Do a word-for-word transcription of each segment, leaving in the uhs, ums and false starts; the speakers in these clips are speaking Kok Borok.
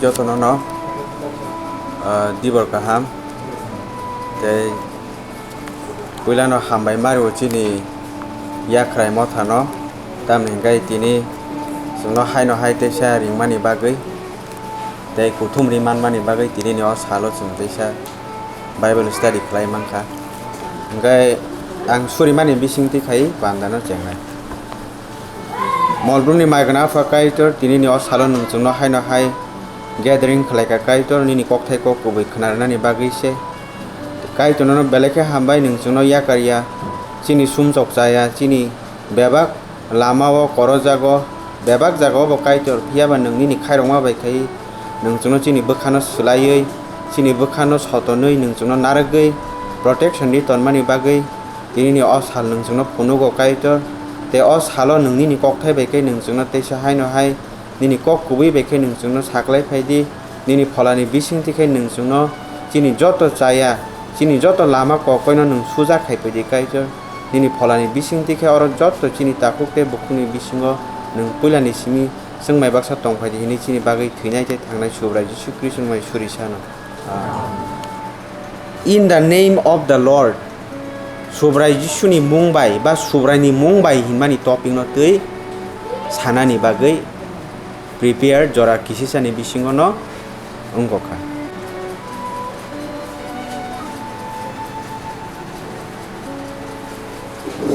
Jotono no, ah, dibor kaham. Tei puilano hambai mario chini yakrai mothano. Tamni hwnkhe tini chwngno haino hai teisa ringmani bagwi tei kuthum ri manmani bagwi tinini o salo chwng teisa Bible study khlai mankha. Hwnkhe ang surimani bisingtwi khai bandano chengnai. Molbrumni maigwna Apha Kaitor, tinini o salo nwng chwngno haino hai gathering khlaikha Kaitor, nini kokthai kok kubui khwnarwnani bagwi se. Kaitor nono belai khe hambai, nwng chwngno yakar ya, chini sumsok chaya, chini bebak lama o korojago, bebak jaga o bo Kaitor, phiya ba nwng nini khairokma bai khai nwng chwngno chini bwkhano swlaiwi, chini bwkhano sotonwi nwng chwngno narwgwi protection ri tonmani bagwi tinini o sal nwng chwngno phunugo Kaitor. Tei o salo nwng nini kokthai bai khe nwng chwngno teisa haino hai nini kok kubui bai khe nwng chwngno saklai phai di. Nini pholani bisingtwi khe nwng chwngno chini joto chaya, chini joto lama kokoino nwng suja khai phai di Kaitor. Nini pholani bisingtwi khe oro joto chini takhuk tei bukhukni bisingo nwng puilani simi chwngmai baksa tong phai di hwnwi chini bagwi thwinai tei thangnai Subrai Jisu Khristoni mai suri sano. Amen. In the name of the Lord, Subrai Jisuni mung bai ba Subraini mung bai hinmani topikno twi sanani bagwi prepare jora kisisani bisingono wngkha.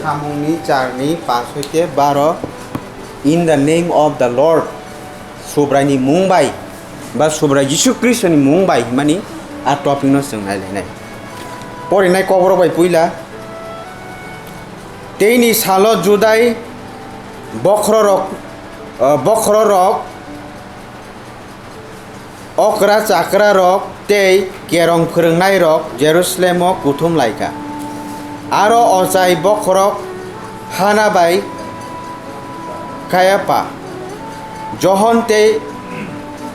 Samungni charni pash hoite baro, In the name of the Lord, Subraini mung bai ba Subrai Jisu Khristoni mung bai hinmani a topikno chwng nailainai. Porinai kokborok bai puila, teini salo Judai bokhororok, ah, bokhororok, okra chakrarok tei kerong phwrwngnairok Jerusalemo kuthum lai kha. Aro ochai bokhorok Hana bai Kayapa, Johon tei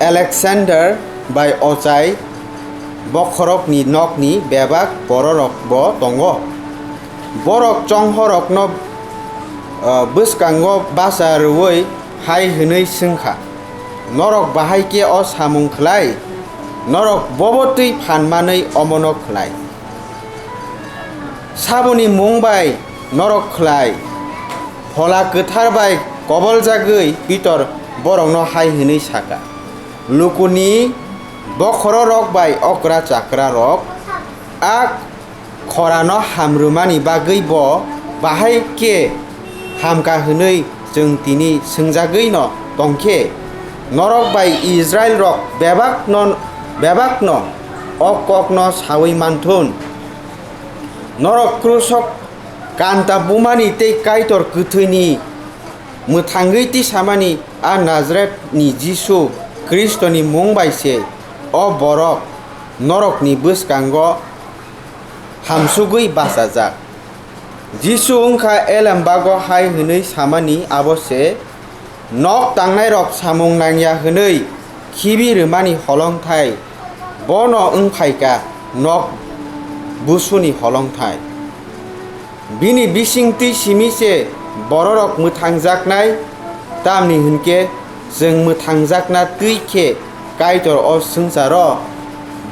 Alexander bai ochai bokhorokni nokni bebak bororokbo tongo. Borok chonghorokno, ah, bwskango bacha rwui hai hwnwi swng kha, Norok bahai khe o samung khlai? Norok bobo twi phan manwi omono khlai? Saboni mung bai norok khlai? Phola Kwthar bai koboljagwi Pitor borokno hai hwnwi sa kha, Lukuni bokhororok bai okra chakrarok, a khorano ham rwmani bagwi bo bahai khe ham kha hwnwi chwng tini swngjagwi'-no tong khe, norok bai Israilrok bebak'-no, bebak'-no o kokno saui man thun. Norok krusok kanta bumani tei Kaitor kwthwini mwthangwi tisamani a Najaretni Jisu Khristoni mung bai se o borok norokni bwskango hamsugwi bachajak. Jisu wng kha elembago hai hwnwi samani abo se, nok tangnairok samung nangya hwnwi khibi rwmani holongthai, bono wng phai kha nok busuni holongthai. Bini bising twi simi se bororok mwthangjaknai, tamni hwn khe chwng mwthangjakna twi khe Kaitor o swngcharo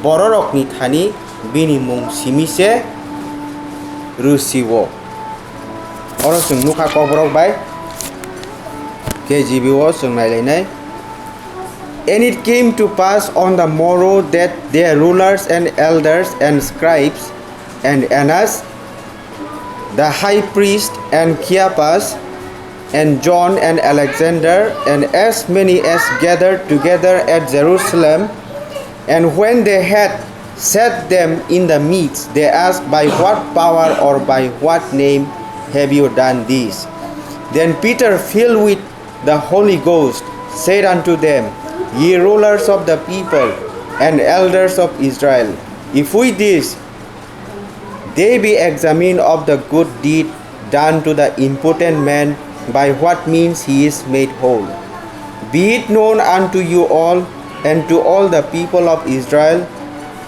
bororokni thani bini mung simi se rw si-o. Oro chwng nukha Kokborok bai K J V o chwng nailainai. And it came to pass on the morrow that their rulers and elders and scribes and Annas, the high priest, and Caiaphas, and John and Alexander, and as many as gathered together at Jerusalem. And when they had set them in the midst, they asked, "By what power or by what name have you done this?" Then Peter, filled with the Holy Ghost, said unto them, "Ye rulers of the people and elders of Israel, if with this day be examined of the good deed done to the impotent man, by what means he is made whole. Be it known unto you all and to all the people of Israel,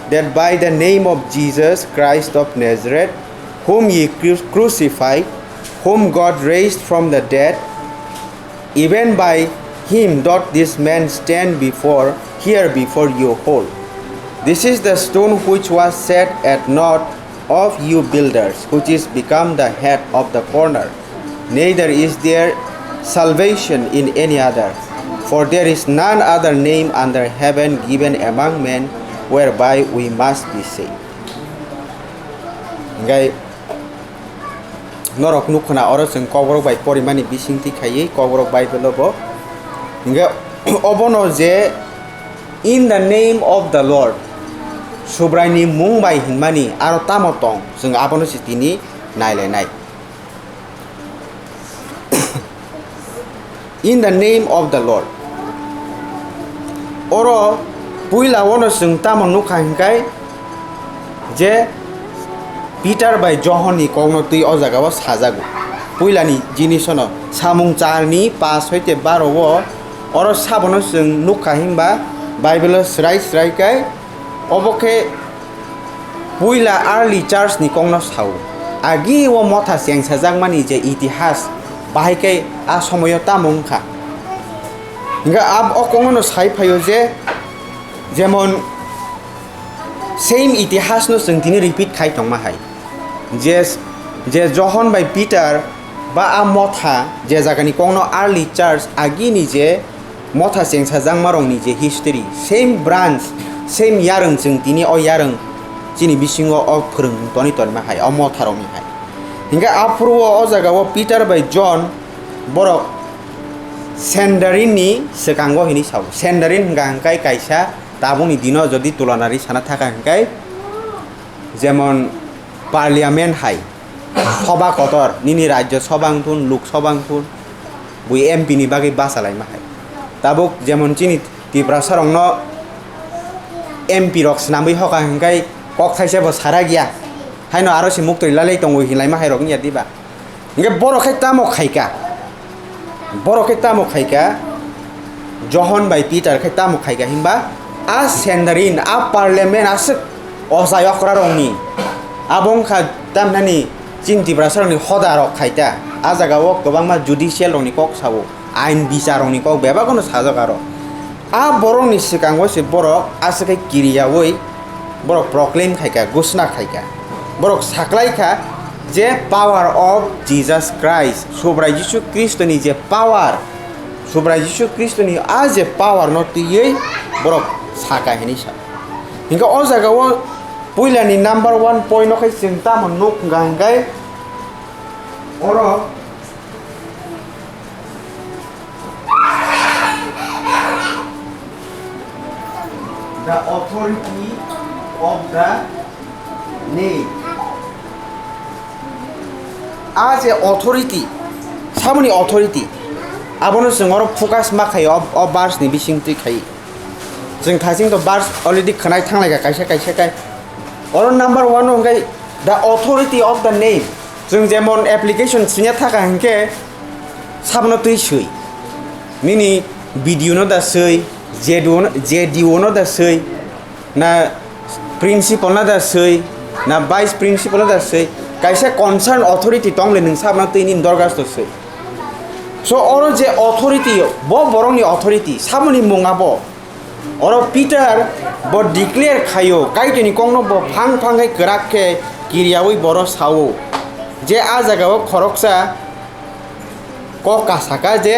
that by the name of Jesus Christ of Nazareth, whom ye cru-, crucified, whom God raised from the dead, even by him doth this man stand before here before you whole. This is the stone which was set at naught of you builders, which is become the head of the corner. Neither is there salvation in any other, for there is none other name under heaven given among men whereby we must be saved. Hingke norok nukho na, oro chwng Kokborok bai porimani bisingtwi khaiwi Kokborok Bible-o bo. Hingke obono je "In the name of the Lord," Subraini mung bai hinmani aro tamo tong, chwng abono se tini nailainai. "In the name of the Lord." Oro puila ono chwng tamo nukha hinkai je Peter bai Johon ni kokno twi o jaga o sajago. Puila ni jinis ono samung char ni pas hoite baro o oro sabono chwng nukha hinba Bible o srai srai kai obo khe puila early church ni kokno sao. Agi o motha chengsajakmani je itihas, bahai khe a somoyo tamo wngkha. Hingkhe ab-, o kokno sai phaio je, jemon same itihas no chwng tini repeat khai tongma hai. Je, je Johon bai Peter ba a motha je jagani kokno early church agini je motha chengsajakmarokni je history, same branch, same yarwng chwng tini o yarwng chini bisingo o phwrwng toni tonima hai, o motharokni hai. Hingke aphuru o, o jaga o Peter bai John borok Sanhedrin ni swkango hinwi sao. Sanhedrin hingka hingkai kaisa tabukni dino jodi tulanari sana thaka hingkai jemon parliament hai. Soba kotor, nini rajyo soba wngthun, lok soba wngthun, bui M P ni bagwi bachalaima hai. Tabuk jemon chini Tiprasa rokno M P rok swnamwi hoka hingkai kok thaisa bo sara giya. Haino aro se muktwi lalai tongo hinlaima hai rok wngya diba? Hingke borok khe tamo khaika? Borok khe tamo khaika? Johon bai Peter khe tamo khaika hinba? A Sanhedrin, a parliament aswk ochai okra rokni. Abo wngkha tamnani chini Tiprasa rokni hoda rok khaita. A jaga o kwbangma judicial rokni kok sao, ain bichar rokni kok bebak no sajak aro. A borokni swkango se borok aswk khe kiriyaui borok proclaim khaika, gusna khaika. Borok saklaikha je power of Jesus Christ, Subrai Jisu Khristoni je power, Subrai Jisu Khristoni a je power no twiwi borok saka hinwi sa. Hingke o jaga o puilani number one point no khe chwng tamo nuk hwnkha hingke oro The authority of the name. A je authority, samoni authority, abono chwng oro focus ma khaio, o, o verse ni bising twi khai. Chwng thasing to verse already khwnai thanglaika kaisa kaisa kai. Oro number one o hwnkhe the authority of the name. Chwng jemon application swinya thaka hwnkhe sabono twi swi. Nini B D O no da swi, J D O no, J D O no da swi, na principal no da swi, na vice principal no da swi. Kaisa concern authority tong le nwng sabono twi nini dorgasto swi. So oro je authority, bo borokni authority, samoni mung abo. Oro Peter bo declare khaio, Kaitorni kokno bo phang phang khe kwrak khe kiriyaui boro sao, je a jagao khoroksa kok kasaka je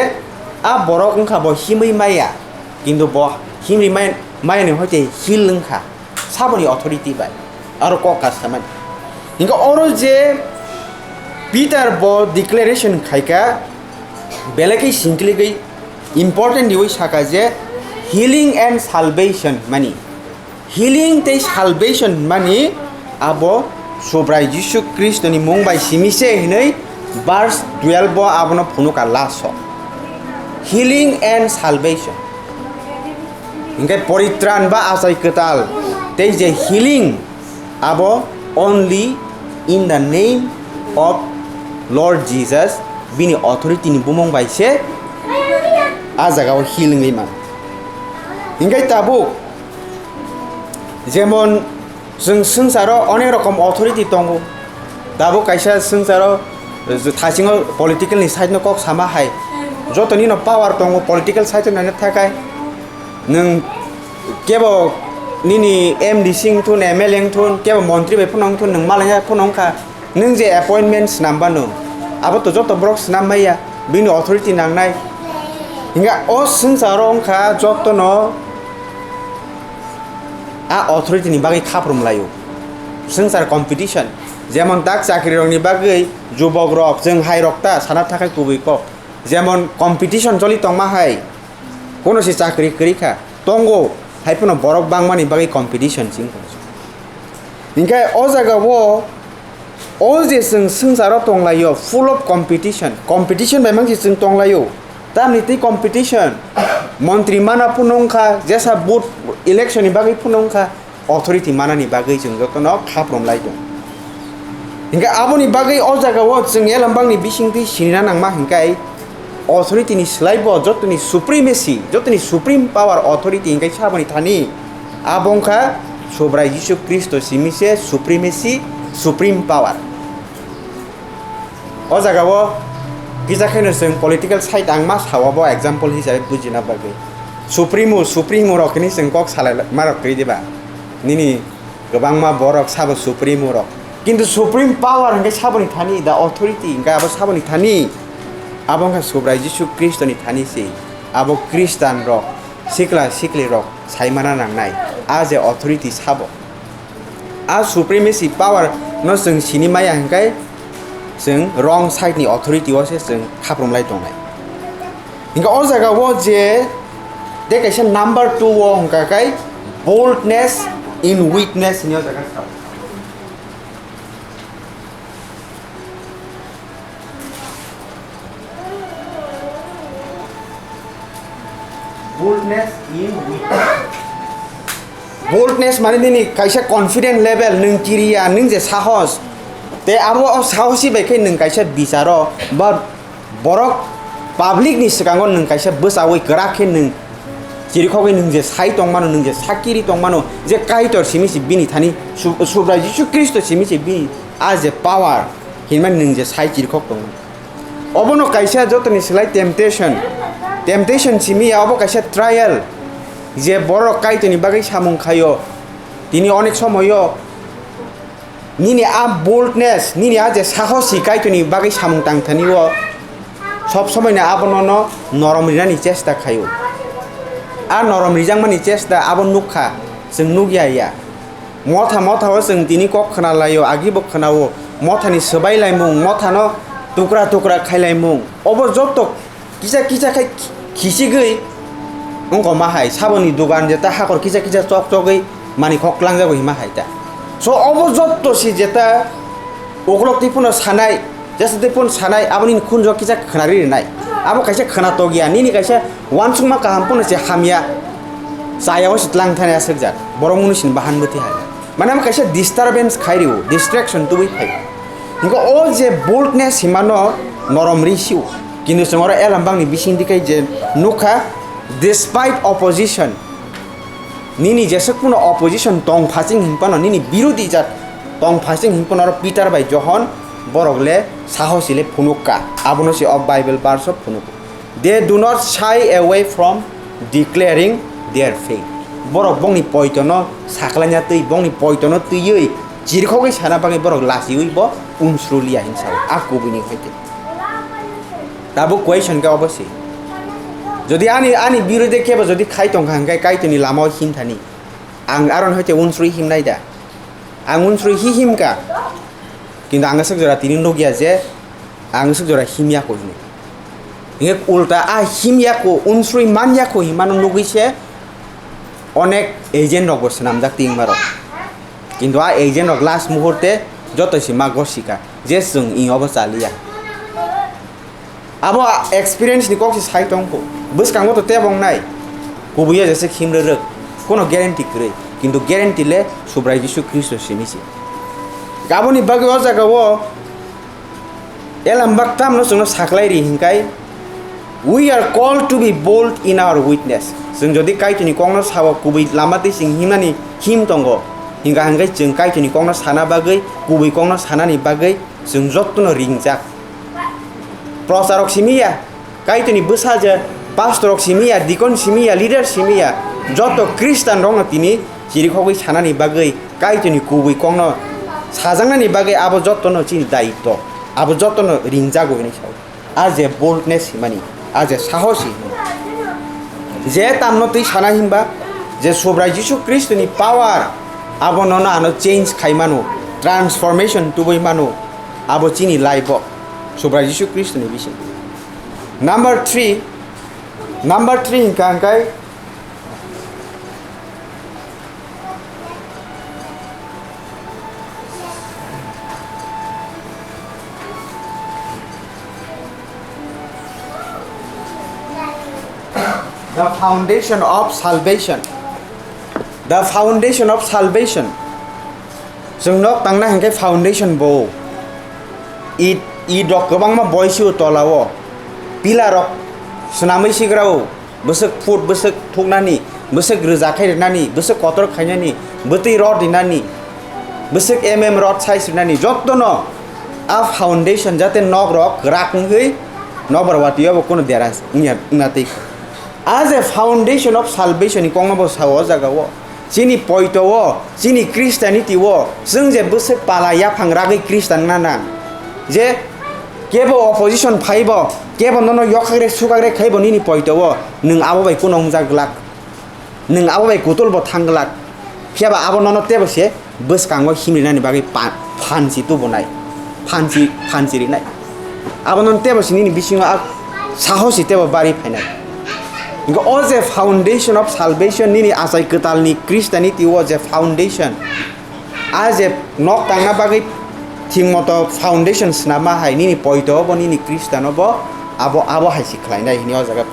a borok wngkha bo himwi maya, kintu bo himwi mai-, mayani hoite heal wngkha, saboni authority bai aro kok kasamani. Hingke oro je Peter bo declaration khaika, belai khe singklikwi important riwi saka je healing and salvation mani, healing tei salvation mani abo Subrai Jisu Khristoni mung bai simi se hinwi verse twelve o abono phunuka last o, healing and salvation. Hingke poritran ba achai kwtal tei je healing abo only in the name of Lord Jesus, bini authority ni bumung bai se a jagao heal wngwi man. Hingke tabuk jemon chwng swngcharo onek rokom authority tongo, tabuk kaisa swngcharo thasingo political ni side no kok sama hai, jotoni no power tongo political side no naina thakai. Nwng Kebo nini M D C wngthun, M L A wngthun, kebo montri bai phano wngthun, nwng malaina phano wngkha. Nwng je appointment swnam bano, abo to joto borok swnam maya, bini authority nangnai. Hinkhe o swngcharo wngkha jotono a authority ni bagwi khaprum laio. Swngchar competition, jemon tak chakri rokni bagwi jubok rok, chwng hai rok ta sana thakhai kubui kok, jemon competition choli tongma hai, kono se chakri kwrwi kha, tongo, hai phano borok bangmani bagwi competition ching tong. Hinkhe o jaga o, o je chwng swngcharo tonglaio, full of competition, competition bai mangsi chwng tonglaio. Tamni twi competition, montri mana phano wngkha, jesa vote election ni bagwi phano wngkha, authority manani bagwi chwng jotono khaprom lai tong. Hinkhe aboni bagwi o jaga o chwng elambangni bisingtwi sinina nangma hinkhe authority ni slai bo jotoni supremacy, jotoni supreme power authority hinkhe saboni thani abo wngkha Subrai Jisu Khristo simi se supremacy, supreme power. O jaga o kisa kheno chwng political side ang ma sao bo example hisabe bujina bagwi. Supremo, supremo rok hini chwng kok salai ma rok kwrwi diba? Nini kwbangma borok sabo supremo rok. Kintu supreme power hwnkhe saboni thani, the authority hwnkhe abo saboni thani. Abo wngkha Subrai Jisu Khristoni thani se. Abo Khristan rok, sikla sikli rok saimana nangnai. A je authority sabo. A supremacy power no chwng sini maya hwnkhe chwng wrong side ni authority o se chwng khaprum lai tongnai. Hingke o jaga o je de kaisa number two o hingka kai boldness in weakness hini o jaga sa. Boldness in weakness. Boldness mane nini kaisa confident level, nwng kiriya, nwng je sahos. Te abo o sahosi bai khe nwng kaisa bicharo ba borok public ni swkango nwng kaisa bwchaui kwrak khe nwng chirikhogwi nwng je sai tongmano, nwng je sakiri tongmano, je Kaitor simi se bini thani, Su-, Subrai Jisu Khristo simi se bini a je power hinmani nwng je sai chirikhok tongo. Obono kaisa jotoni slai temptation. Temptation simi ya obo kaisa trial. Je borok Kaitorni bagwi samung khaio, tini onek somoyo nini a boldness, nini a je sahosi Kaitorni bagwi samung tang thani o sob somoino abono no norom rinani chesta khaio. A norom rijakmani chesta abo nukha, chwng nukya ya. Motha motha o chwng tini kok khwnalaio, agibo khwnao. Mothani swbai laimung, mothano tukra tukra khai laimung. Obo joto kisa kisa khai khichigwi wngkoma hai. Saboni dogan jeta hakor kisa kisa chok chogwi mani kok tlangjagwi hima hai ta. So obo joto si jeta uklok twi phano sanai, jesa twi phano sanai, aboni khunjo kisa khwnari rinai. Abo kaisa khwnatok ya, nini kaisa uansukma kaham phano se hamya. Chaya o se tlang thani aswk jat. Borok munu sini bahan bwtwi hai. Mane amo kaisa disturbance khai rio, distraction tubui phai. Hingke o je boldness himano norom ri sio. Kintu chwng oro elambangni bising dikai je nukha, despite opposition, nini jeswk puno opposition tong phasing hinpano, nini birodi jat tong phasing hinpano oro Peter bai Johon borok le sahosi le phunukka. Abono se o Bible verse o phunuko. They do not shy away from declaring their faith. Borok bongni poitono saklaina twi, bongni poitono twiwi chirikhogwi sana bagwi borok lachiwi bo unsrulia hinwi sao, a kubuini hoite. Tabuk question khe obo se. Jodi ani, ani birode kebo jodi khai tongkha hwnkhe Kaitorni lamao himthani. Ang aron hoite unsrui himnai da. Ang unsrui hi himka. Kintu ang aswk jora tini nukya je ang aswk jora himya ko hinwi. Hingke ulta a himya ko, unsrui manya ko hinmano nugwi se onek agent rokbo swnamjak tongma rok. Kintu a agent rok last muhurte joto se ma gosika je chwng ing obo chaliya. Abo experience ni kok se sai tong kho. Bwskango to tebo wngnai. Kubuya jesa khimrwrwk. Kono guarantee kwrwi. Kintu guarantee le Subrai Jisu Khristo simi se. Aboni bagwi o jaga o elambak tamno chwngno saklai ri hinkai, "We are called to be bold in our witness." Chwng jodi Kaitorni kokno sao kubui lama twi chwng himnani him tongo. Hinka hinkai chwng Kaitorni kokno sana bagwi, kubui kokno sanani bagwi chwng jottono ringjak. Procharok simi ya, Kaitorni bwsa je pastorrok simi ya, deacon simi ya, leader simi ya, Joto Khristian rokno tini chirikhogwi sanani bagwi, Kaitorni kubui kokno sajaknani bagwi abo jotono chini daitw, abo jotono ringjago hinwi sao. A je boldness himani, a je sahos himani. Je tamno twi sana himba, je Subrai Jisu Khristoni power, abo nono ano change khai mano, transformation tubui mano, abo chini life o Subrai Jisu Khristoni bising. Number three, number three hingka hingkai The foundation of salvation. The foundation of salvation. Chwng nok tangna hinkhe foundation bo. It, it rok kwbangma boisio tolao. Pillar rok swnamwi sigrao. Bwswk foot, bwswk thuknani, bwswk rwja khai rwnani, bwswk kotor khainani, bwtwi rod rinani, bwswk M M rod size rinani, jotono a foundation jate nok rok kwrak wngwi nokbar watwi o bo kunu dera wngya, wngna twi. A je foundation of salvation ni kokno bo sao o jaga o. Chini poito o, chini Christianity o, chwng je bwswk pala yaphang ragwi Christian wngna nang. Je kebo opposition phaibo, kebo nono yokhagre sukagre khaibo nini poito o, nwng abo bai kuno wngjak glak. Nwng abo bai kutul bo thang glak. Phiya ba abo nono tebo se bwskango himrinani bagwi pa-, phansi tubunai. Phansi, phansi rinai. Abo nono tebo se nini bisingo a sahosi tebo bari phainai. Hingke o je foundation of salvation nini achai kwtalni Christianity o je foundation. A je nok tangna bagwi thik moto foundation swnama hai nini poito bo nini Christian bo abo, abo hai se khlainai hini o jaga.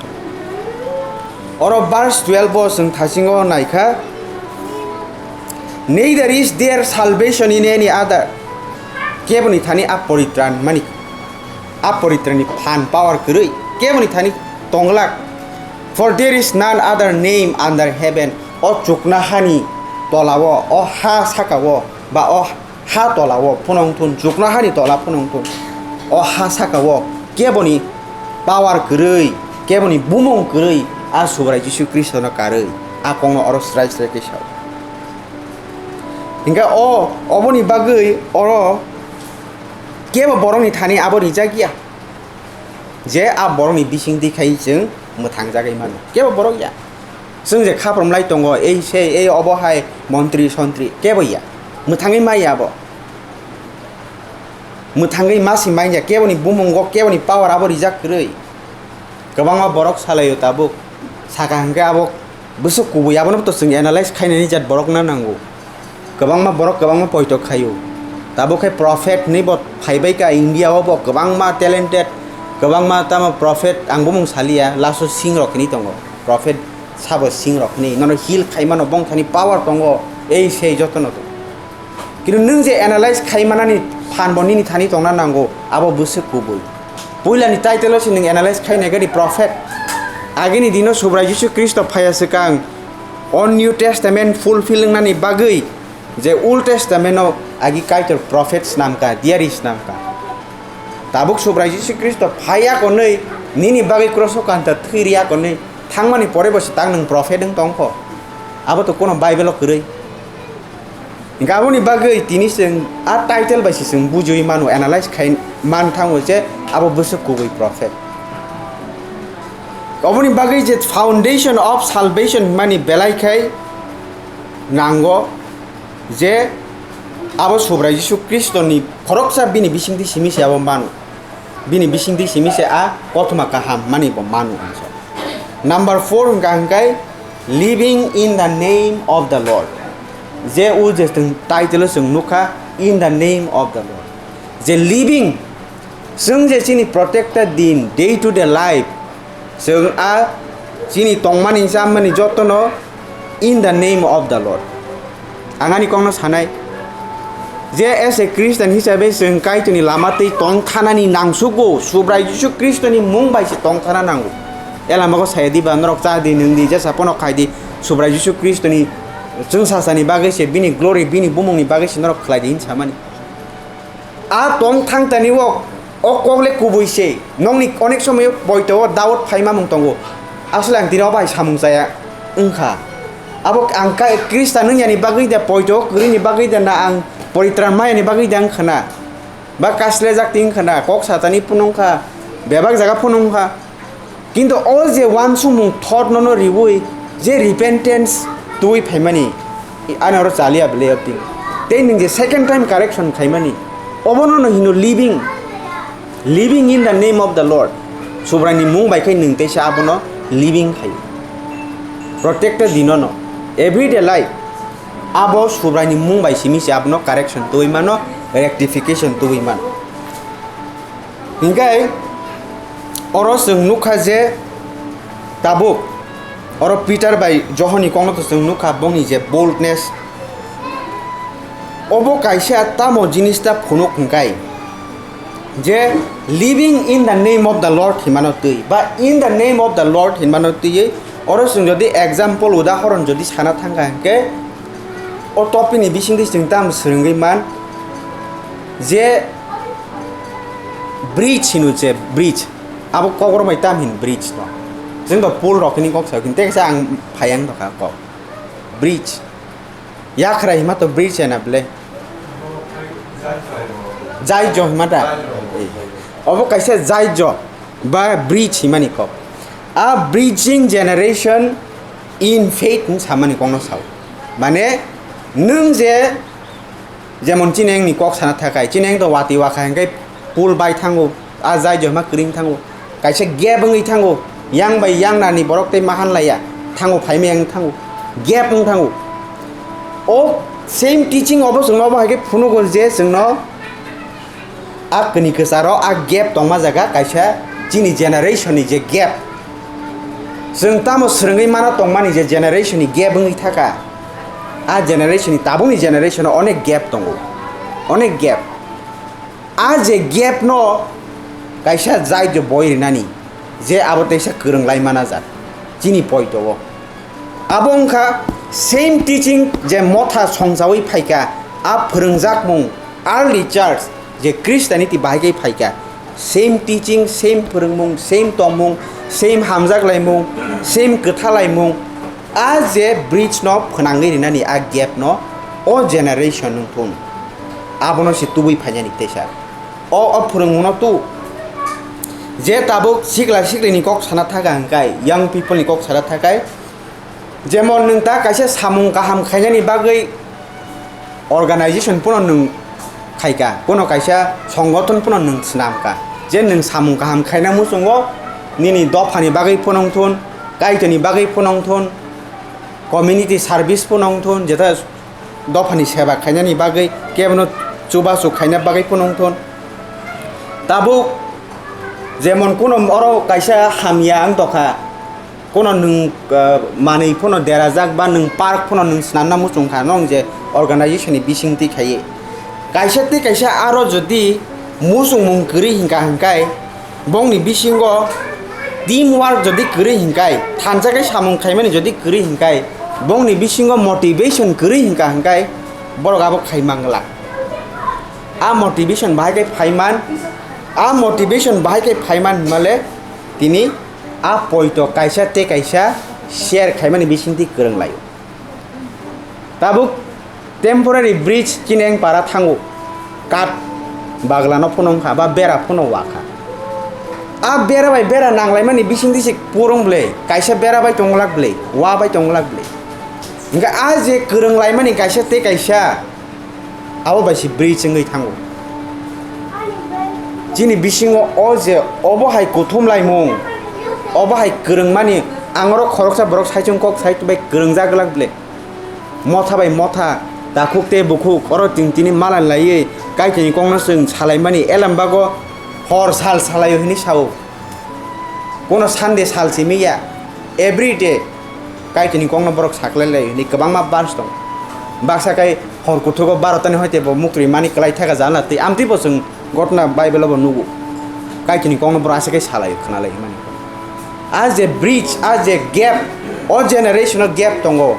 Oro verse twelve o chwng thasingo naikha, "Neither is there salvation in any other." Keboni thani a poritran mani, a poritranni phan power kwrwi keboni thani tonglak. "For there is none other name under heaven." O chukna hani tolao, o ha sakao, ba o ha tolao phunong thun, chukna hani tola phunong thun. O ha sakao keboni power kwrwi, keboni bumung kwrwi, a Subrai Jisu Khristono karwi, a kokno oro srai srai khe sao. Hingke o, oboni bagwi oro kebo borokni thani abo rijak ya. Je a borokni bisingtwi khai chwng mwthangjagwi mano. Kebo borok ya. Chwng je khaprom lai tongo, ei sei, ei obo hai montri sontri, kebo ya. Mwthangwi maya abo. Mwthangwi masi manya, keboni bumungo, keboni power abo rijak kwrwi. Kwbangma borok salaio tabuk. Saka hwnkhe abo bwswk kubui, abono to chwng analyze khainani jat borok na nango. Kwbangma borok kwbangma poito khaio. Tabuk khe prophet hinwi bo phaibai ka India o, bo kwbangma talented, kwbangma tamo prophet ang bumung saliya, last o sing rok hinwi tongo. Prophet sabo sing rok hinwi, nono heal khaimano bongthani power tongo, ei sei jotono to. Kintu nwng je analyze khai manani phan bo nini thani tongna nango, abo bwswk kubui. Puilani title o se nwng analyze khai nai gani prophet. Agini dino Subrai Jisu Khristo phaiya swkang o New Testament fulfill wngnani bagwi je Old Testament o agi Kaitor prophet snamkha, diari snamkha. Tabuk Subrai Jisu Khristo phaiya konwi nini bagwi cross o kanta thwi riya konwi thangmani pore bo se tak nwng prophet wng tongkho. Abo to kono Bible o kwrwi. Hingke aboni bagwi tini chwng a title bai se chwng bujui mano, analyze khai man thango je abo bwswk kubui prophet. Aboni bagwi je foundation of salvation hwnmani belai khai nango je abo Subrai Jisu Khristoni khoroksa bini bisingtwi simi se abo mano. Bini bisingtwi simi se a kothoma kaham mani bo mano ang so. Number four hwnkha hwnkhe living in the name of the Lord. Je o je chwng title o chwng nukha, in the name of the Lord. Je living, chwng je chini protected din, day to day life, chwng a chini tongmani chamani jotono in the name of the Lord. Ang ani kokno sanai, je as a Christian hisabe chwng Kaitorni lama twi tong thanani nangsugo, Subrai Jisu Khristoni mung bai se tong thana nango. E lamago saya diba, norok cha di, nwng di, jesa pono khai di, Subrai Jisu Khristoni chwngsasani bagwi se, bini glory, bini bumungni bagwi se norok khlai di hinwi samani. A tong thang tani o, o kok le kubui se. Nokni onek somoyo poito o doubt phaima mung tongo. Asole ang tini o bai samung chaya wngkha. Abo ang ka-, Khristan wngyani bagwi da, poito kwrwini bagwi da, na ang poritran mayani bagwi da wng khna, ba kaslejak twi wng khna, kok satani phunung kha, bebak jaga phunung kha. Kintu o je uansukmung thot nono riwi je repentance twi phaimani, ani oro chaliya bele yakti. Tei nwng je second time correction khaimani, obono no hino living, living in the name of the Lord. Subraini mung bai khai nwng teisa abono living khai. Protected dinono. Everyday life. Abo Subraini mung bai simi se abono correction twi mano, rectification twi mano. Hinkhe oro chwng nukha je tabuk oro Peter bai Johonni kokno to chwng nukha bongni je boldness. Obo kaisa tamo jinis ta phunuk hinkai je living in the name of the Lord hinmano twi ba in the name of the Lord hinmano twiwi oro chwng jodi example udahoron jodi sana thangkha hinkhe o topic ni bisingtwi chwng tamo swrwngwi man je bridge hino je bridge abo kokrok bai tam hin bridge no chwng to pool rok hini kok sa tei kaisa ang phai ang tokha kok bridge. Yakhrai hima to bridge hena ble. Jaijo hima ta. Obo kaisa jaijo ba bridge himani kok. A bridging generation in faith hin samani kokno sao. Mane nwng je jemon chini engni kok sana thakai, chini eng to wati wakha hingke pool bai thango. A jai joma kwrwng thango, kaisa gap wngwi thango, yang bai yang nani borok tei mahan laiya thango, phaima yang thango, gap wng thango. O same teaching obo chwngno obo hai khe phunugo je chwngno a kini kwcharo a gap tongma jaga kaisa chini generation ni je gap. Chwng tamo swrwngwi mano tongmani je generation ni gap wngwi thaka, a generation ni tabukni generation o onek gap tongo, onek gap. A je gap no kaisa jai je boi rinani je abo teisa kwrwng lai mana jak chini poito o. Abo wngkha same teaching je motha songchawi phaika a phwrwngjak mung early church je Christianity bahai khe phaika same teaching, same phwrwngmung, same tongmung, same hamjak laimung, same kwtha laimung. A je bridge no phwnangwi rinani a gap no o generation wng thung. Abono se tubui phainani teisa. O, o phwrwngmungno tu je tabuk sikla sikli ni kok sana thaga hwnkhe, young people ni kok sana thakai, jemon nwng ta kaisa samung kaham khainani bagwi organization phano nwng khaika, kono kaisa songothon phano nwng swnamka, je nwng samung kaham khaina muchungo nini dophani bagwi phano wngthun, kaitoni bagwi phano wngthun, community service phano wngthun, jeta dophani seba khainani bagwi, kebono chubachu khaina bagwi phano wngthun. Tabuk jemon kuno oro kaisa hamya wng tokha, kuno nwng, ah, manwi phano derajak ba nwng park phano nwng swnamna muchung kha, nwng je organization ni bisingtwi khaiwi. Kaisa tei kaisa aro jodi muchungmung kwrwi hingka hingkai, bongni bisingo team work jodi kwrwi hingkai, thansa khe samung khaimani jodi kwrwi hingkai, bongni bisingo motivation kwrwi hingka hingkai, borok abo khai mangla. A motivation bahai khe phaiman, a motivation bahai khe phaiman hwnmale tini a poito kaisa tei kaisa share khaimani bisingtwi kwrwng laio. Tabuk temporary bridge chini eng para thango, kat baglano phano wngkha ba bera phano wakha. A bera bai bera nanglaimani bisingtwi se purung ble, kaisa bera bai tonglak ble, wa bai tonglak ble. Hingke a je kwrwng laimani kaisa tei kaisa, abo bai se bridge wngwi thango. Chini bisingo o je obo hai kuthum laimung, obo hai kwrwngmani, ang oro khoroksa borok saichung kok sai bai kwrwngjak glak ble. Motha bai motha, takhuk tei bukhuk, oro tin tini mala laiwi, Kaitorni kokno chwng salaimani, elem bago hor sal salaio hinwi sao. Kono Sunday sal simi ya, every day Kaitorni kokno borok saklai lai hinwi kwbangma verse tong. Baksa kai hor kuthugo barotani hoite bo muktwi mani kwlai thaka jana tei amtwi bo chwng gotna Bible o bo nugo. Kaitorni kokno borok aswk kai salaio, khna lai mani. A je bridge, a je gap, o generation o gap tongo.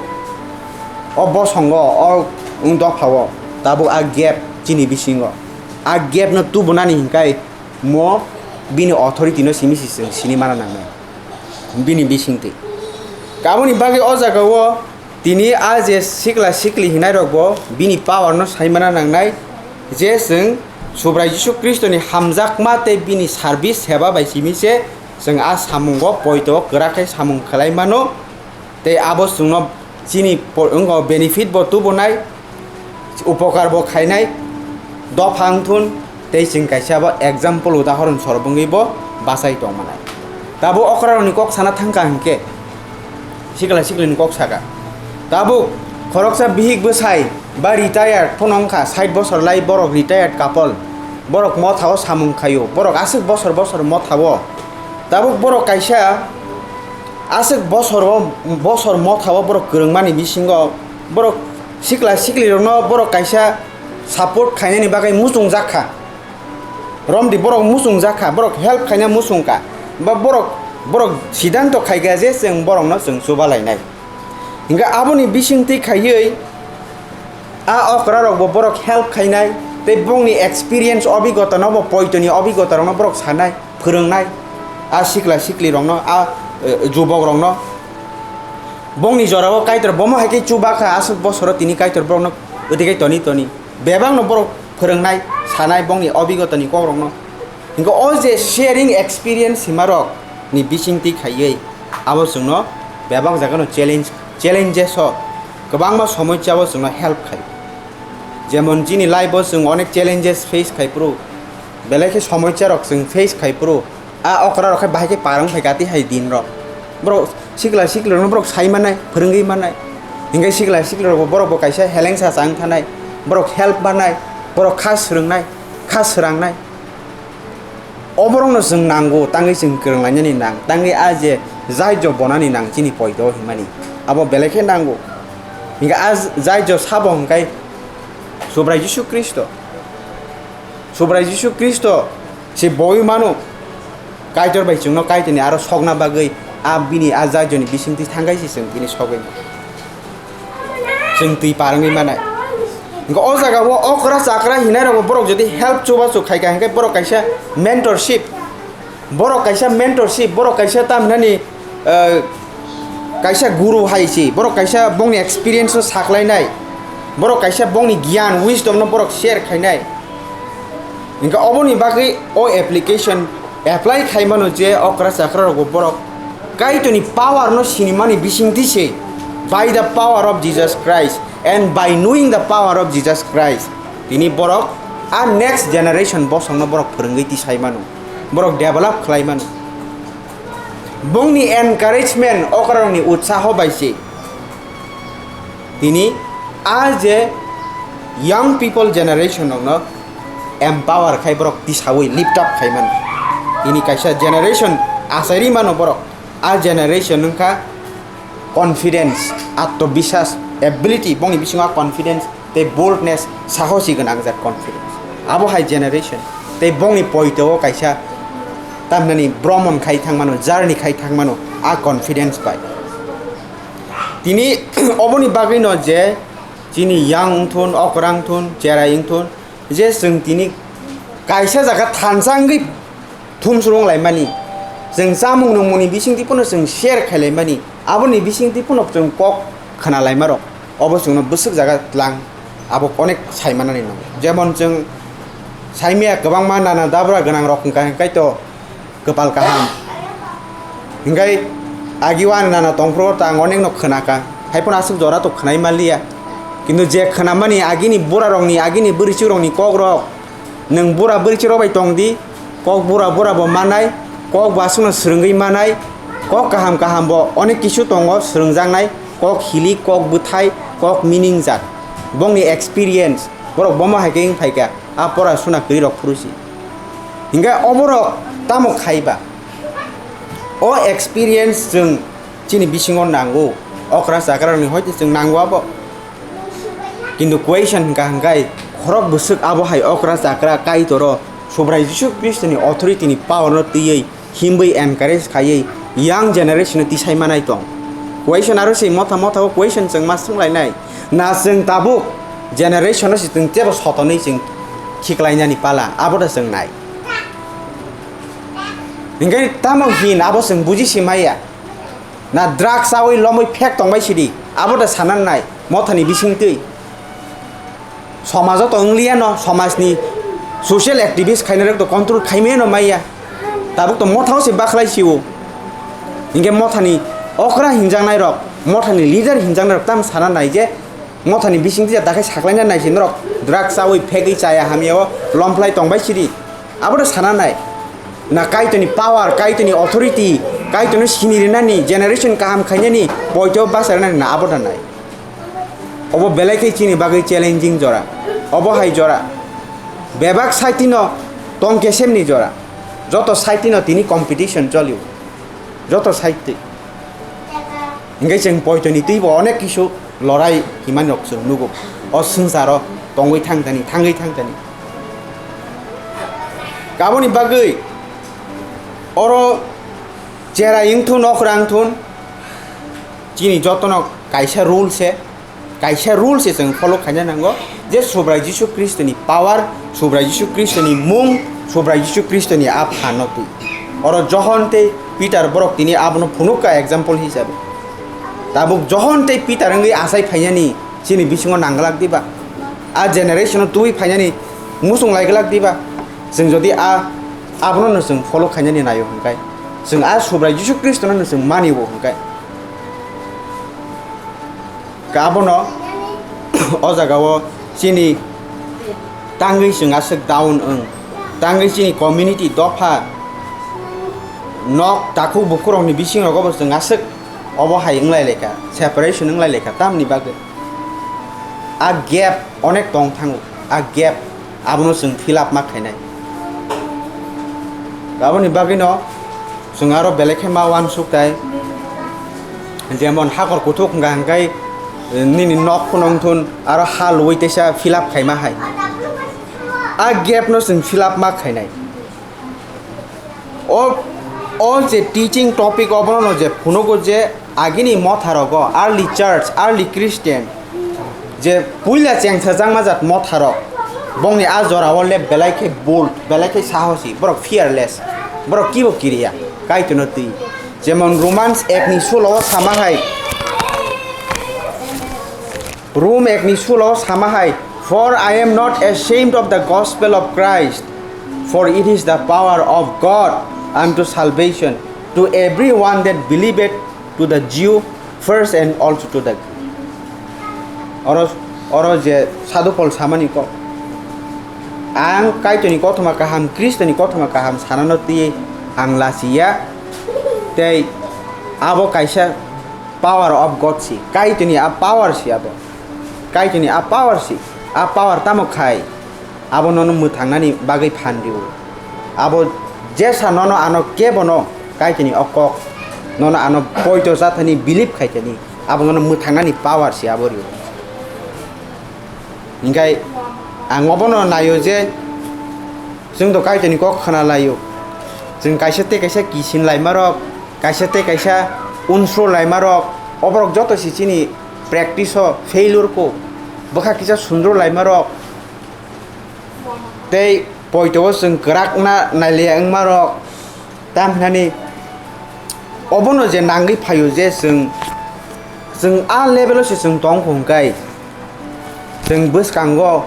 O bosongo, o wng dophao, tabuk a gap chini bisingo. A gap no tubunani hinkai mo bini authority no simi si chwng sini mana nangnai. Bini bisingtwi. Kaboni bagwi o jaga o Tini a je sikla sikli hinai rok bo bini power no saimana nangnai, je chwng Subrai Jisu Khristo ni hamjakma tei bini service seba bai simi se chwng a samungo poito kwrak khe samung khlai mano, tei abo chwngno chini po-, wngkha benefit bo tubunai, upokar bo khainai, dopha wngthun, tei chwng kaisa bo example, udahoron sor wngwi bo bachai tongmanai. Tabuk okrarokni kok sana thangkha hinkhe, sikla siklini kok saka. Tabuk khoroksa bihik bwsai ba retired phano wngkha, sait bosor lai borok retired couple, borok mothao samung khaio, borok aswk bosor bosor mothao. Tabuk borok kaisa aswk bosoro, bosor mothao borok kwrwngmani bisingo borok sikla siklirokno borok kaisa support khainani bagwi muchungjak kha. Romdi borok muchungjak kha, borok help khaina muchung kha, ba borok, borok siddhanto khai kha je chwng borokno chwng chuba lainai. Hinkhe aboni bisingtwi khaiwi a okra rokbo borok help khainai, tei bongni experience, obigota nobo, poitoni obigota rokno borok sanai, phwrwngnai, a sikla sikli rokno, a, eh, jubok rokno. Bongni jorao Kaitor bomo hai khe chuba kha, aswk bosoro tini Kaitor borokno wtwi khe toni toni. Bebakno borok phwrwngnai, sanai bongni obigotani kokrokno. Hinkhe o je sharing experience himarok ni bisingtwi khaiwi abo chwngno bebak jagano challenge, challenges o kwbangma somosya o chwngno help khai. Jemon chini life o chwng onek challenges face khai phuru, belai khe somosya rok chwng face khai phuru, a okra rok khe bahai khe par wng phai kha tei hai din rok. Borok sikla sikli rokno borok sai manai, phwrwngwi manai. Hinkhe sikla sikli rokbo borokbo kaisa helengsa chang thanai, borok help manai, borok kha swrwngnai, kha swrangnai. Oborokno chwng nango, tangwi chwng kwrwng lainani nang, tangwi a je jaijo bonani nang chini poito himani. Abo belai khe nango. Hinkhe a jaijo sabo hwnkhai Subrai Jisu Khristo. Subrai Jisu Khristo se boi mano, Kaitor bai chwngno Kaitorni aro sokna bagwi a bini a jaijoni bisingtwi thangkai se chwng bini sogwi chwng twi par wngwi manai. Hinkhe o jaga o okra chakra hinai rokbo borok jodi help chubachu khaikha hinkhe borok kaisa mentorship, borok kaisa mentorship, borok kaisa tamhinani, eh, kaisa guru hai se, borok kaisa bongni experience no saklainai, borok kaisa bongni giyan, wisdom no borok share khainai. Hinkhe oboni bagwi o application apply khaimano je okra chakra rokbo borok Kaitorni power no sinimani bisingtwi se, by the power of Jesus Christ and by knowing the power of Jesus Christ, tini borok a next generation bosongno borok phwrwngwi tisai mano, borok develop khlai mano. Bongni encouragement, okrarokni utsaho bai se tini a je young people generation rokno empower khai borok tisawi lift up khai mano. Tini kaisa generation achairi mano borok, a generation wngkha confidence, atmobiswas, ability, bongni bisingo a confidence tei boldness, sahosi gwnangjak confidence. Abo hai generation tei bongni poito o kaisa tamhinani bromon khai thangmano, journey khai thangmano a confidence bai. Tini oboni bagwino je chini yang wngthun, okra wngthun, cherai wngthun, je chwng tini kaisa jaga thansa wngwi thumsrung laimani, chwng chamung nungmungni bisingtwi phano chwng share khailaimani, aboni bisingtwi phano chwng kok khna laimarok, obo chwngno bwswk jaga tlang, abo onek saimanani nango. Jemon chwng saimaya kwbangma nana dabra gwnangrok hwnkha hwnkhe to kwpal kaham. Hinkhe agi o ani nana tongphuru ta ang onekno khna kha, hai phano aswk jora to khwnai manliya. Kintu je khnamani agini burarokni, agini bwrwichwkrokni kokrok, nwng bura bwrwichwkrok bai tong di, kok bura bura bo manai, kok bo aswkno swrwngwi manai, kok kaham kaham bo onek kisu tongo swrwngjaknai, kok hilik, kok bwthai, kok miningjak. Bongni experience, borok bomo hai khe wng phai kha, a pora suna kwrwi rok phuru si. Hinkhe oborok tamo khai ba? O experience chwng chini bisingo nango, okra chakrarokni hoite chwng nango abo. Kintu question hwnkha hwnkhe khorok bwswk abo hai okra chakra Kaitoro Subrai Jisu Khristoni authority ni power no twiwi himwi encourage khaiwi young generation no tisai manai tong. Question aro se motha motha o question chwng ma swnglainai. Na chwng tabuk generation no se chwng tebo sotonwi chwng khiklainani pala, abo da chwng nai. Hinkhe tamo hin abo chwng buji se maya. Na drugs chawi lomwi phek tongbai sidi. Abo da sana nai, mothani bisingtwi. Somajo to wngliya no, somajni social activist khainai rok to control khaimaya no maya. Tabuk to mothao se bakhlai sio. Hinkhe mothani okra hinjaknai rok, mothani leader hinjaknai rok tam sana nai je, mothani bisingtwi da khe saklaina nai se norok drugs chawi phegwi chaya hamya o lomplai tongbai sidi. Abo da sana nai. Na Kaitorni power, Kaitorni authority, Kaitorno sini rinani, generation kaham khainani, poito basa rinani na abo da nai. Obo belai khe chini bagwi challenging jora. Obo hai jora. Bebak side no tong kesemni jora. Joto side no tini competition cholio. Joto side twi. Hinkhe chwng poitoni twibo onek kisu lorai himani rok chwng nugo. O swngcharo tongwi thang thani, thangwi thang thani. Aboni bagwi oro cherai wngthun, okra wngthun, chini jotono kaisa rule se, kaisa rule se chwng follow khaina nango je Subrai Jisu Khristoni power, Subrai Jisu Khristoni mung, Subrai Jisu Khristoni a phanno twi. Oro Johon tei Peter borok tini abono phunukha example hisabe. Tabuk Johon tei Peter wngwi achai phainani chini bisingo nangglak diba? A generation-o twi phainani muchung lai glak diba? Chwng jodi a, abono no chwng follow khainani naio hwnkhe, chwng a Subrai Jisu Khristono no chwng manio hwnkhe, abono o jagao chini tangwi chwng aswk down wng, tangwi chini community dopha nok takhuk bukhurokni bisingrogo bo chwng aswk obo hai wnglai laikha, separation wnglai laikha, tamni bagwi a gap onek tong thango, a gap abono chwng fill up ma khainai. Aboni bagwino chwng aro belai khe ma uansuk tai, jemon hakor kuthuk hwnkha hwnkhe nini nok phunuk thun aro ha luwi teisa fill up khaima hai, a gap no chwng fill up ma khainai. O, o je teaching topic obono je phunugo je agini motharogo, early church, early Christian, je puila chengsajakma jat motharok, bongni a jorao le belai khe bold, belai khe sahosi, borok fearless, borok kibo kiriya, Kaitorno twi. Jemon Romans ekni sulao sama hai, Rom ekni sulao sama hai, "For I am not ashamed of the gospel of Christ, for it is the power of God unto salvation to everyone that believeth, to the Jew first and also to the Greek." Oro, oro je Sadhu Pol samani kok, "Ang Kaitorni kothoma kaham, Khristoni kothoma kaham sanano twi ang lachiya, tei abo kaisa power of God si, Kaitorni a power si abo." Kaitorni a power si, a power tamo khai, abo nono mwthangnani bagwi phan rio. Abo jesa nono ano kebono Kaitorni o kok, nono ano poito jathani believe khaitani, abo nono mwthangnani power si abo rio. Hinkhe ang obono naio je, chwng to Kaitorni kok khna laio. Chwng kaisa tei kaisa kisin laimarok, kaisa tei kaisa unsur laimarok, oborok joto si chini practice o failure ko, bwkha kisa sundru laimarok, tei poito o chwng kwrakna nailiya wngmarok, tam hinani obono je nangwi phaio je chwng, chwng a level o se chwng tong kho hwnkhe, chwng bwskango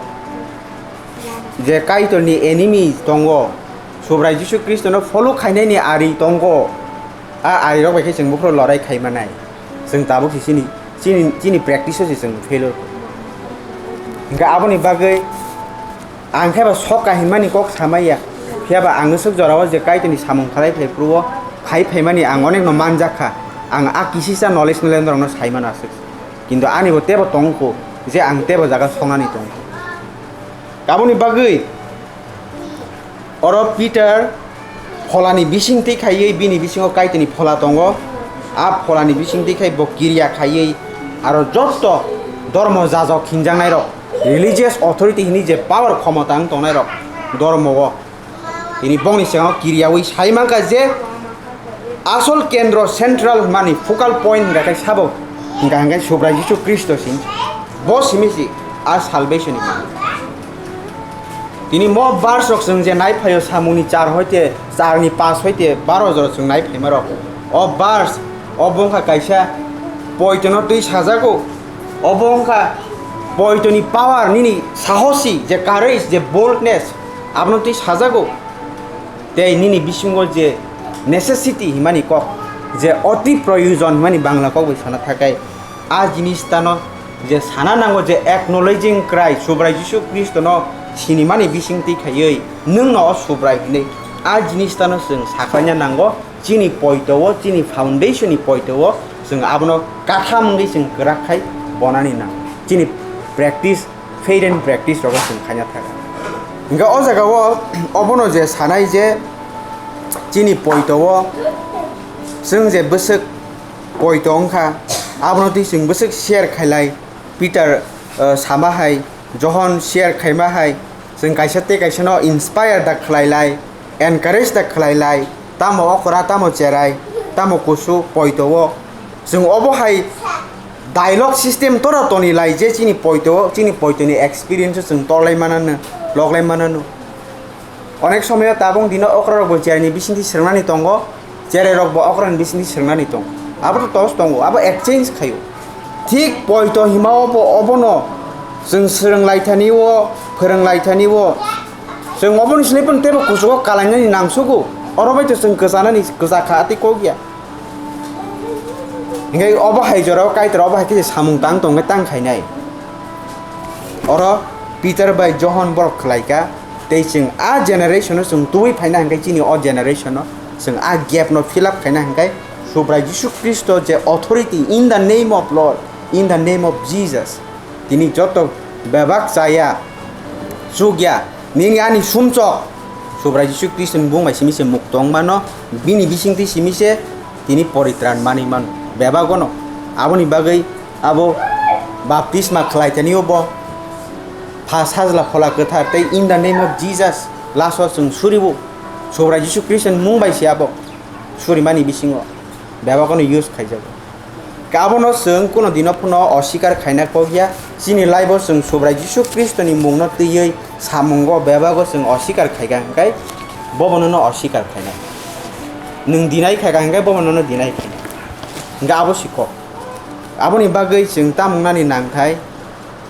je Kaitorni enemy tongo, Subrai Jisu Khristono follow khainani ari tongo, a arirok bai khe chwng buphuru lorai khaimanai. Chwng tabuk se chini, chini, chini practice o se chwng failure. Hwnkhe aboni bagwi ang khe ba sok kahimani kok samaya. Phiya ba ang swk jorao je Kaitorni samung khlai phai phuru o khai phaimani ang onekno manjak kha. Ang a kisisa knowledge ni line rokno sai mano aswk. Kintu ani bo tebo tong kho je ang tebo jaga songnani tong kho. Aboni bagwi oro Peter pholani bisingtwi khaiwi bini bisingo Kaitorni phola tongo. A pholani bisingtwi khai bo kiriya khaiwi aro jotto dormo jajok hinjaknairok, religious authority hini je power khomota wng tongnairok dormo o. Tini bongni sengao kiriyawi sai mankha je asol kendro, central mani focal point hingka khe sabo, hingka hingke Subrai Jisu Khristo sing. Bo simi si a salvation ni manwi. Tini mo verse rok chwng je nai phaio samungni char hoite, char ni pas hoite baro jora chwng nai phaima rok. O verse, o bongkha kaisa Poitono twi sajago. Obo wngkha poitoni power, nini sahosi, je courage, je boldness, abono twi sajago. Tei nini bisingo je necessity himani kok, je oti proyojon himani Bangla kok bai sana thakai, a jinis tano je sana nango, je acknowledging Christ, Subrai Jisu Khristono sinimani bising twi khaiwi nwngno o Subrai hinwi, a jinis tano chwng saklaina nango. Chini poito-o, chini foundation-ni poito-o chwng abono katham wngwi chwng kwrak khai bonani nang. Chini practice, faith and practice rogo chwng khaina thago. Hingkhe o jagao obono je sanai je chini poito-o chwng je bwswk poito wngkha, abono twi chwng bwswk share khailai. Peter, uh, sama hai, Johon share khaima hai, chwng kaisa tei kaisa no inspire da khlai lai, encourage da khlai lai, tamo okra, tamo cherai, tamo kusu, poito o. Chwng obo hai dialogue system tora toni lai je chini poito o, chini poito ni experience o chwng torlai manano, loglai manano. Onek somoyo tabuk dino okra rok bo cherai ni bisingtwi srwngnani tongo, cherai rok bo okra ni bisingtwi srwngnani tongo. Abo to tos tongo, abo exchange khaio. Thik poito hima o bo obono chwng swrwng lai thani o, phwrwng lai thani o. Chwng oboni sini pun tebo kuchugo kalainani nangsugo. Oro bai to chwng kwchanani kwcha kha tei kok ya. Hingke obo hai jorao Kaitor obo hai khe samung tang tong khe tang khainai. Oro Peter bai Johon borok khlai kha, tei chwng a generation-o chwng tubui phaina hingke chini o generation-o chwng a gap-no fill up khaina hingke Subrai Jisu Khristo je authority in the name of Lord, in the name of Jesus, tini joto bebak chaya, chukya, nini ani sumchok Subrai Jisu Khristo ni bung bai simi se mukto wng mano, bini bisingtwi simi se tini poritran manwi mano. Bebago no aboni bagwi abo baptisma khlai tani bo Pha, Sajla, Phola Kwthar tei in the name of Jesus laso chwng suribo. Subrai Jisu Khristo ni mung bai se abo surimani bisingo bebago no use khaijago. Abono chwng kuno dino phano osikar khaina kok ya. Chini life-o chwng Subrai Jisu Khristoni mungno twiwi samungo bebago chwng osikar khaikha hwnkhe bobo nono osikar khainai. Nwng deny khaikha hwnkhe bobo nono deny khainai. Hwnkhe abo sikho. Aboni bagwi chwng tamung nani nangthai.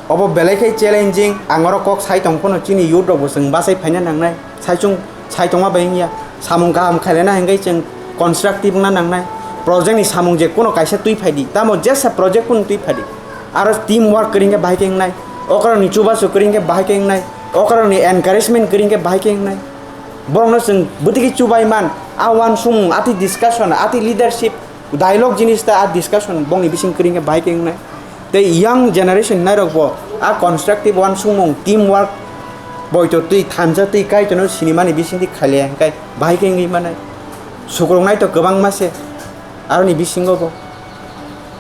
Obo belai khe challenging, ang oro kok sai tong phano chini youth rokbo chwng bachai phaina nangnai. Saichung sai tongma bai wngya, samung kaham khailena hingke chwng constructive wngna nangnai. Project ni samung je kuno kaisa twi phaidi, tamo jesa project kuno twi phaidi. Aro team work kwrwi hingke bahai khe wngnai, okoroni chubachu kwrwi hingke bahai khe wngnai, okoroni encouragement kwrwi hingke bahai khe wngnai. Borokno chwng bwtwi khe chubai man, a uansukmung, a twi discussion, a twi leadership, dialogue jinis ta a discussion bongni bising kwrwi hingke bahai khe wngnai. Tei young generation nairok bo a constructive uansukmung, team work, boito twi thansa twi Kaitorno sinimani bisingtwi khailaiya hingke bahai khe wngwi manai. Sukrungnai to kwbangma se aroni bisingo bo.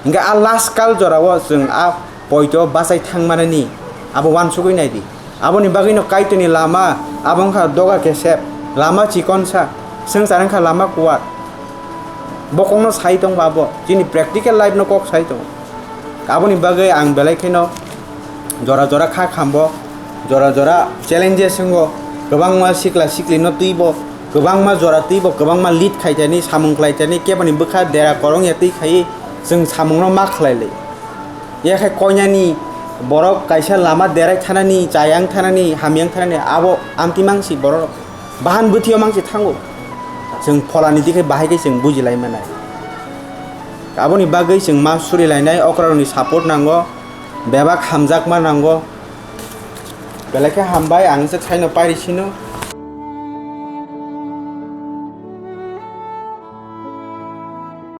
Hingke a last kal jorao chwng a poito bachai thangmanani abo uansugwi naidi. Aboni bagwino Kaitorni lama abo wngkha doga kesep, lama chikonsa, swngchar wngkha lama kuwar. Bokongno sai tongo abo, chini practical life-no kok sai tongo. Aboni bagwi ang belai kheno jora jora kha khambo, jora jora challenges wngo, kwbangma sikla siklino twibo, kwbangma jora twibo, kwbangma lead khaitani, samung khlaitani, keboni bwkha dera korongya twi khaiwi chwng samungno ma khlailai. Yakhai koinani borok kaisa lama derai thanani, chayang thanani, hamyang thanani, abo amtwi mangsi borok bahan bwthwio mangsi thango. Chwng pholani dikhe bahai khe chwng bujilai manai. Aboni bagwi chwng ma surilainai, okrarokni support nango, bebak hamjakma nango. Belai khe hambai, ang se saino pairi sino.